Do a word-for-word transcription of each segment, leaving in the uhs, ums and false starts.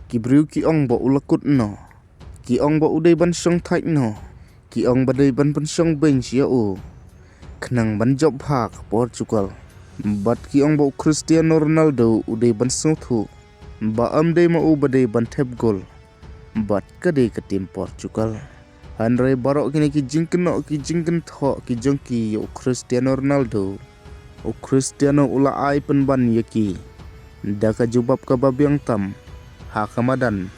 Ki briew ki ong ba u la kut noh. Ki ong ba u dei ban shong thait noh. Ki ong ba dei ban pynshong beiñ ïa u, khnang ban jop ha ka Portugal. Bad ki ong ba u Cristiano Ronaldo u dei ban sngewthuh ba ym dei ma u ba dei ban thep gol bad ka dei ka tim Portugal. Hynrei baroh kine ki jingkynnoh ki jingkynthoh ki jong ki ïa u Cristiano Ronaldo, u Cristiano u la ai pynban ïa ki da ka jubab kaba biang tam ha ka madan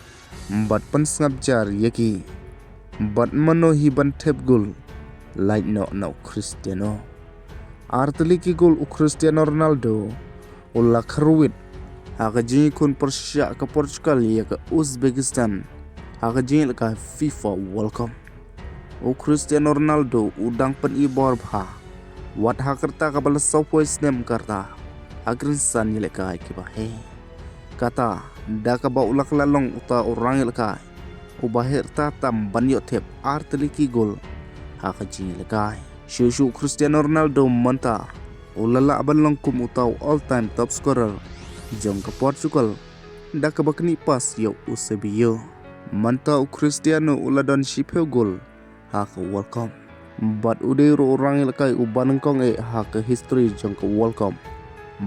bad pynsngap jar ïa ki. Bad mano hi ban thep gol lait noh na u Cristiano? Ar tylli ki gol u Cristiano Ronaldo u la kyrwit ha ka jingïakhun pyrshah ka Portugal ïa ka Uzbekistan ha ka jingïalehkai FIFA World Cup. U Cristiano Ronaldo u dang pynibor bha wat ha ka rta kaba la sawphew snem ka rta ha ka rynsan ïalehkai kiba heh. Kata da kaba u la kylla long uta u rangïalehkai uba heh rta tam ban ïoh thep ar tylli ki gol ha ka jingïalehkai. Shuh shuh u Cristiano Ronaldo mynta u la lah ban long kum uta u all time top scorer jong ka Portugal da kaba knieh pass ïa u Eusebio. Mynta u Cristiano u la don shiphew gol ha ka World Cup. Bad u dei ruh u rangïalehkai uba nyngkong eh ha ka history jong ka World Cup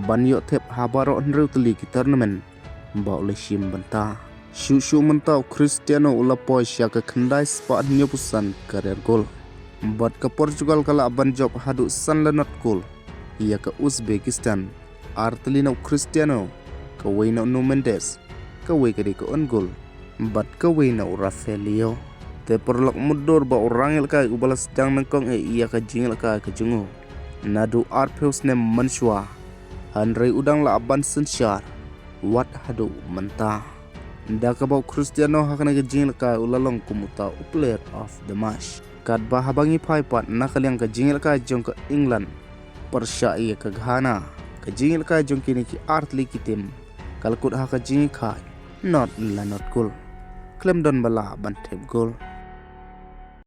ban ïoh thep ha baroh hynriew tylli ki tournament ba u la shim bynta. Shuh shuh mynta u Cristiano u la poi sha ka khyndai spah hynñiewphew san career goal. Bad ka Portugal ka lah ban jop haduh san la nod gol ïa ka Uzbekistan. Ar tylli na u Cristiano, kawei na u Nuno Mendes, kawei ka dei ka own goal, bad kawei na u Rafael Leao. Te paralok, mutdur ba u rangïalehkai uba la sdang nyngkong eh ïa ka jingïalehkai ka jong u naduh arphew snem mynshuwa, hynrei u dang lah ban synshar wat haduh mynta. Da kaba u Cristiano ha kane ka jingïalehkai u la long kum uta u player of the match. Katba haba ngi phai pat na ka liang ka jingïalehkai jong ka England pyrshah ïa ka Ghana, ka jingïalehkai jong kine ki ar tylli ki tim ka la kut ha ka jingïalehkai nod la nod gol, khlem don ba lah ban thep gol.